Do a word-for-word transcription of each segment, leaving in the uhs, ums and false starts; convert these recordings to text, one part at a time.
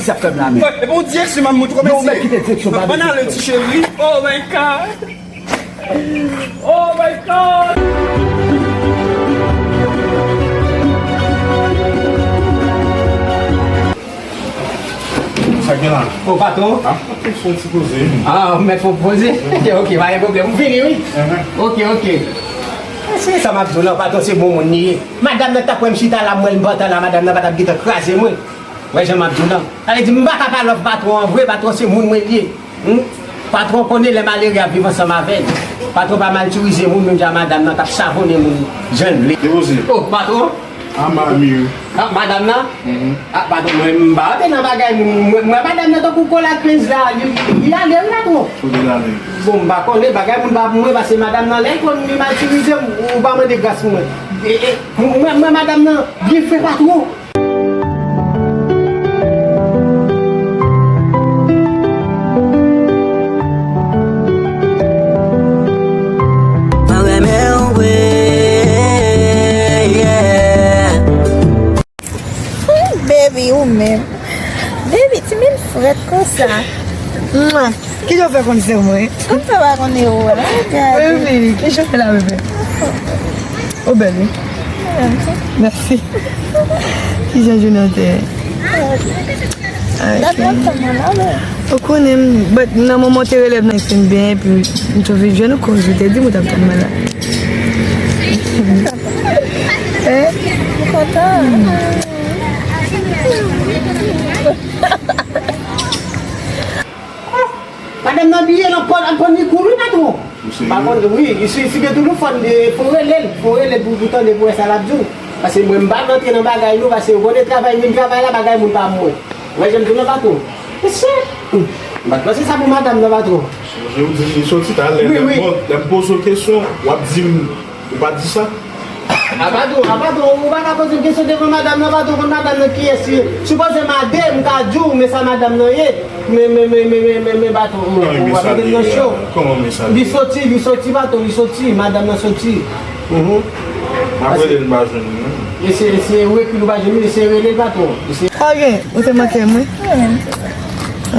Sa fè m la menm. Mwen, e Bondye ki se manm mwen twò. Non, mèt kite direksyon pa. Ann ale, ti cheri. Oh my God. Oh my God. Sa gen la? O, patwon. Ah, se yon ti koze. Ah, mèt fon poze. Ok, pa gen pwoblèm. M vini, wi. Ok, ok. Se sa m ap di w la, patwon, se bon moun li ye. Madanm nan t ap wè m chita la, m wè l m pantan la, madanm nan pa t ap gentan kraze mwen. Wè jan m ap di w la. Sa vle di, m pa ka pa lòv patwon an vre, patwon se moun mwen li ye. Hmm? Patwon konnen lè malere ap viv ansanm avè l. Patwon pa matirize moun, menm jan madanm nan k ap savonnen moun jan l vle. Depoze. O, patwon. A, mami, wi. A, madanm nan? Mhm. A, patwon, mwen, m pa antre nan bagay moun. Mwen, mwen, madanm nan tankou kola kenz la, li, li ale, wi, patwon. Kote l ale? Bon, m pa konnen, bagay moun pa pou mwen, paske madanm nan, lè l konn li matirize m, ou pa mande gras pou mwen. E, e, mwen, mwen, madanm nan, byen fè, patwon. Mwen renmen w vre, yeah. Baby, ou menm. Baby, ti menm frèt konsa. Mwen. Kijan w fè konn se mwen? Kòm sa pa konnen ou a, gade. Baby, kijan w fè la, bebe? Ou bèl, wi. Mèsi. Kijan jounen an te ye? Ah, ok. Dat m ap tann mwen la, bebe. Ou konnen m, but nan moman w te rele m nan, m fin benyen, epi m twouve jwenn ou, koz ou te di m ou t ap tann mwen la. Eh? M kontan. Madanm nan bliye l ankò, ankò ni kouri, patwon. M pa konn, wi, si, si gen toujou fòn, fò rele l, fò rele l pou, pou tande, pou wè sa l ap di w. Paske mwen, m pa rantre nan bagay nou, paske ou konnen travay, menm travay la, bagay moun pa mwen. Wè jan m di w nan, patwon. Mesye, m pa t panse sa pou madanm nan, patwon. Sonje ou di li soti talè, wi, lè m, wi, bon, lè m poze w kesyon, w ap di m, ou pa di sa. A patwon, a patwon, ou pa ka poze m kesyon devan madanm nan, patwon, konn madanm nan kiyès li ye. Sipoze m a de, m ka di w, men sa madanm nan ye. Men, men, men, men, men, men, men, patwon, ou, ou ap mete m nan cho. Kòman mesaj li ye? Li soti, li soti, patwon, li soti, madanm nan soti. Mhm. M ap rele l, m pa jwenn li, non. Eseye, eseye, ou ekri l, ou pa jwenn li, eseye rele l, patwon. Eseye. Sa gen, ou te manke m, wi. Wi, menm, se sa.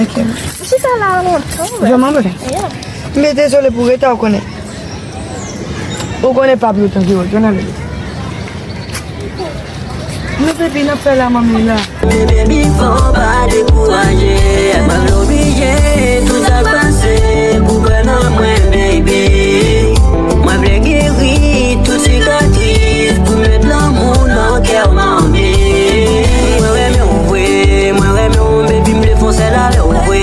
Ok. M chita la lontan, wi. Vrèman vre? Yeah. M byen dezole pou reta, ou konnen. Ou konnen pa pli lontan ke yo, Jonale. Nou baby, n ap fè la, manmi la. Men baby, fò w pa dekouraje. Mwen vle w bliye tout sa k pase pou kwè nan mwen, baby. Mwen vle geri tout sikatris pou met lanmou nan kè w, manmi. Mwen renmen w vre, mwen renmen w, baby, m vle fè yon sèl avè w vre.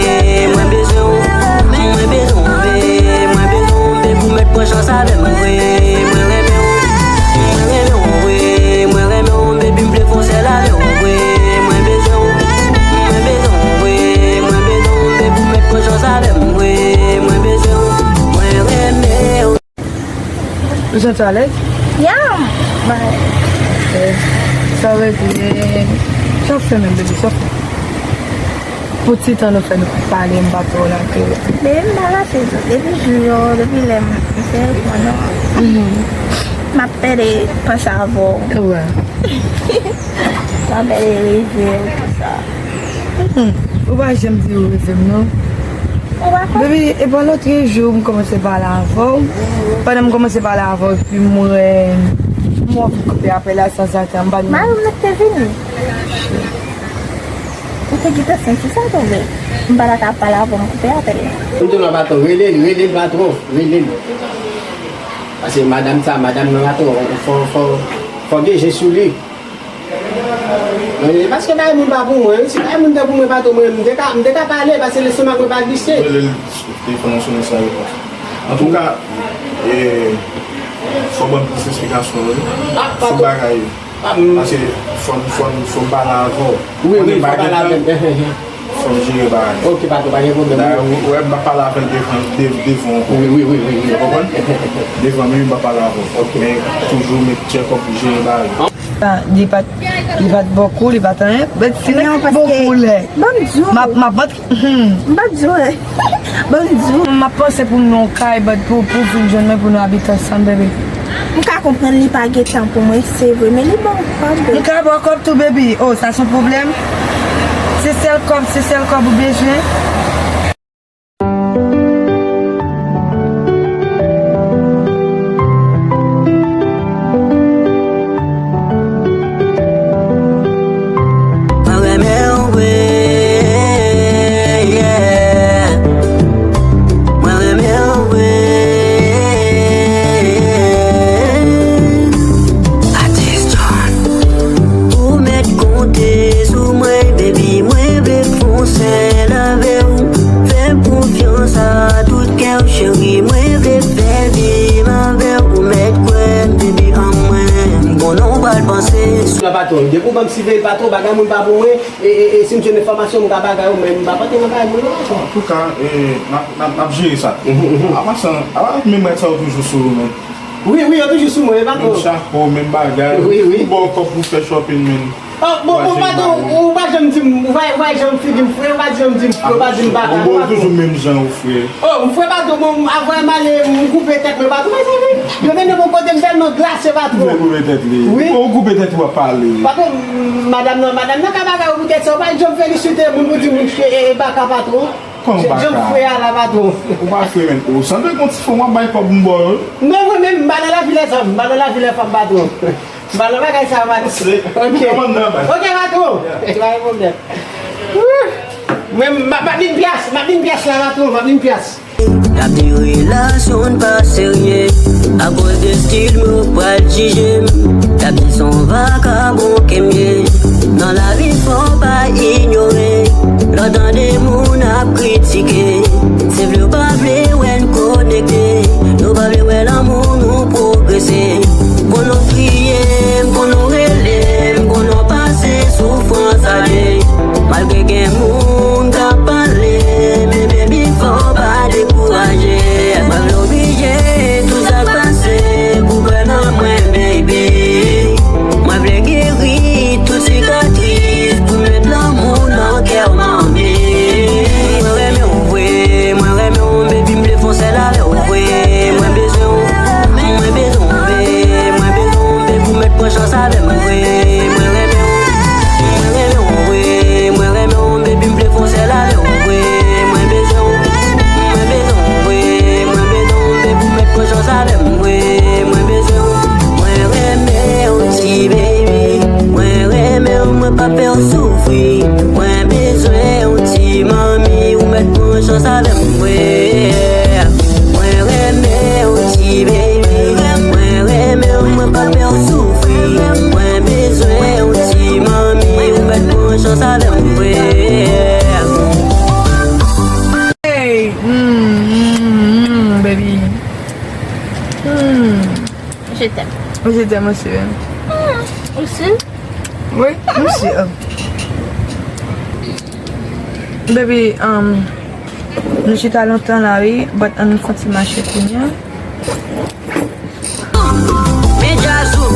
Mwen bezwen w, mwen bezwen w vre, mwen bezwen w, baby, w mèt pran chans avè m vre. Mwen renmen w, mwen renmen w vre, mwen renmen w, baby, m vle fè yon sèl avè w vre. Mwen bezwen w, mwen bezwen w vre, mwen bezwen w, baby, w mèt pran chans avè m vre. Mwen bezwen w, mwen renmen w. Ou santi w alèz? Yeah, but Eh, sa w regle? Sa w fè menm, bebe? Sa w fè? Pou ti tan nou fè nou pale, m pa twò la ke. Bebe, m pa kache tou. Depi jou yo, depi lè m, m te reponn ou, m ap pede panse avè w. Wè. M ap pede reve w, konsa. Hmm. Ou pa janm di ou reve m, non. Ou pa konn? Baby, e pa lòt jou m kòmanse pale avè w. Pandan m kòmanse pale avè w, epi m wè, m wè w vin koupe apèl la san sa tan, m pa t. Mari m nan ki te vini. Ou te gentan santi sa tou vre. M pa ta ka pale avè w, m koupe apèl la. M di w non, patwon, rele l, rele l, patwon, rele l. Paske madanm sa, madanm nan, patwon, fò, fò, fò gen je sou li. Men, paske bay moun pa pou mwen, wi. Si bay moun te pou mwen, patwon, mwen, m te ka, m te ka pale, paske lestomak mwen pa glise. Rele l, telefòn nan sonnen sa repons. Antouka, e, fò ban m plis esplikasyon, wi. Ah, sou bagay yo. Ah, m- Paske fò n, fò n, fò n pale avè w. Wi, wi, fò pale avè m. Fò n jere bagay. Ok, patwon, pa gen pwoblèm. Dayè, ou wè, m pa pale avè l devan, de-, devan w. Wi, wi, wi, wi, wi. Ou konprann? Devan m, wi, m pa pale avè w. Ok. Men toujou met tchèkòp pou jere bagay. Ah, li pa t, li pa t bòkou, li pa t anyen. But si nèg bòkou lè. Ban m di w. M ap, m ap antre. Hmm. M pa t di w. Ban m di w. M ap panse pou m nan yon kay, but pou, pou vin jwenn mwen, pou nou abite ansanm, bebe. M ka konprann li pa gen tan pou mwen, se vre, men li ban m kòb, bebe. M ka ba w kòb tou, baby. Oh, sa se yon pwoblèm? Se sèl kòb, se sèl kòb ou bezwen. Mwen renmen w vre, yeah. Mwen renmen w vre. Atis John. Ou mèt konte sou mwen, baby, mwen vle fon sèl avè w. Fè m konfyans a tout kè w, cheri, mwen vle fè viv avè w. Ou mèt kwè m, baby, an mwen. M konnen w pral panse. Nan patwon, depi w ban m siveye patwon, bagay moun pa pou mwen, e, e, e si m jwenn enfòmasyon, m ka bagay ou, men m pa pote nan bagay moun non, patwon. Antouka, e, n ap, n ap, n ap jere sa. Mhm, mhm. An pasan, apa menm rad sa yo toujou sou ou, men? Wi, wi, yo toujou sou mwen, wi, patwon. Menm chapo, menm bagay. Wi, wi. Ou ba w kòb pou fè shopping, men. Oh, bon, bon, patwon, ou pa janm di m, ou pa, ou pa janm figi m fre, ou pa janm di m fre, ou pa di m baka, patwon. Ou toujou menm jan ou fre. Oh, m fre, patwon, bon, avwè m ale, m koupe tèt mwen, patwon, mezanmi. Yo mennen m yon kote, m tèlman glase, patwon. Ou koupe tèt li. Wi. Ou koupe tèt ou ap pale. Patwon, madanm nan, madanm nan ka bagay ou pou tèt sa, ou pa janm felisite moun pou di moun, e, e, baka, patwon. Kòman baka? Jan m fre a la, patwon. Ou pa fre, men. Ou sanble gon ti fanm w ap bay kòb m ba w. Non, mwen menm, m pa nan lavi lèzòm, m pa nan lavi lèfanm, patwon. M pa nan bagay sa, patwon. Ok. Ok, patwon. Pa gen pwoblèm. Wouh. Mwen, m ap, m ap vin pyas, m ap vin pyas la, patwon, m ap vin pyas. Y ap di relasyon n pa serye. Akoz de stil mwen, yo pral jije m. Y ap di se yon vakabon ke m ye. Nan lavi, fò w pa inyore. Lè w tande moun ap kritike, se vle yo pa vle wè n konekte. Yo pa vle wè lanmou nou pwogrese. M konn w kriye, m konn w rele, m konn w pase soufrans a de. Malgre gen moun k ap pale, men baby, fò w pa dekouraje. Mwen vle w bliye tout sa k pase pou kwè nan mwen, baby. Mwen vle geri tout sikatris pou met lanmou nan kè w, manmi. Mwen renmen w vre, mwen renmen w, baby, m vle fon sèl avè w vre. Mwen bezwen w, mwen bezwen w vre, mwen bezwen w vre pou met pran chans avè m vre. Mwen renmen w, mwen renmen w vre, mwen renmen w, baby, m vle fon sèl avè w vre. Mwen bezwen w, mwen bezwen w vre, mwen bezwen w vre pou met pran chans avè m vre. Mwen bezwen w, mwen renmen w, ti baby. Mwen renmen w, mwen p ap fè w soufri. Mwen bezwen w, ti manmi, ou mèt pran chans avè m vre. Mwen renmen w, ti baby. Mwen renmen w, mwen p ap fè w soufri. Mwen bezwen w, ti manmi, ou mèt pran chans avè m vre. Hey, mm, mm, mm, baby. Mm. Je t'aime. Je t'aime aussi, baby. Mm, aussi. Wi, m si. Baby, um, nou chita lontan la, wi, but ann fè ti mache kounye a. Men Djazou,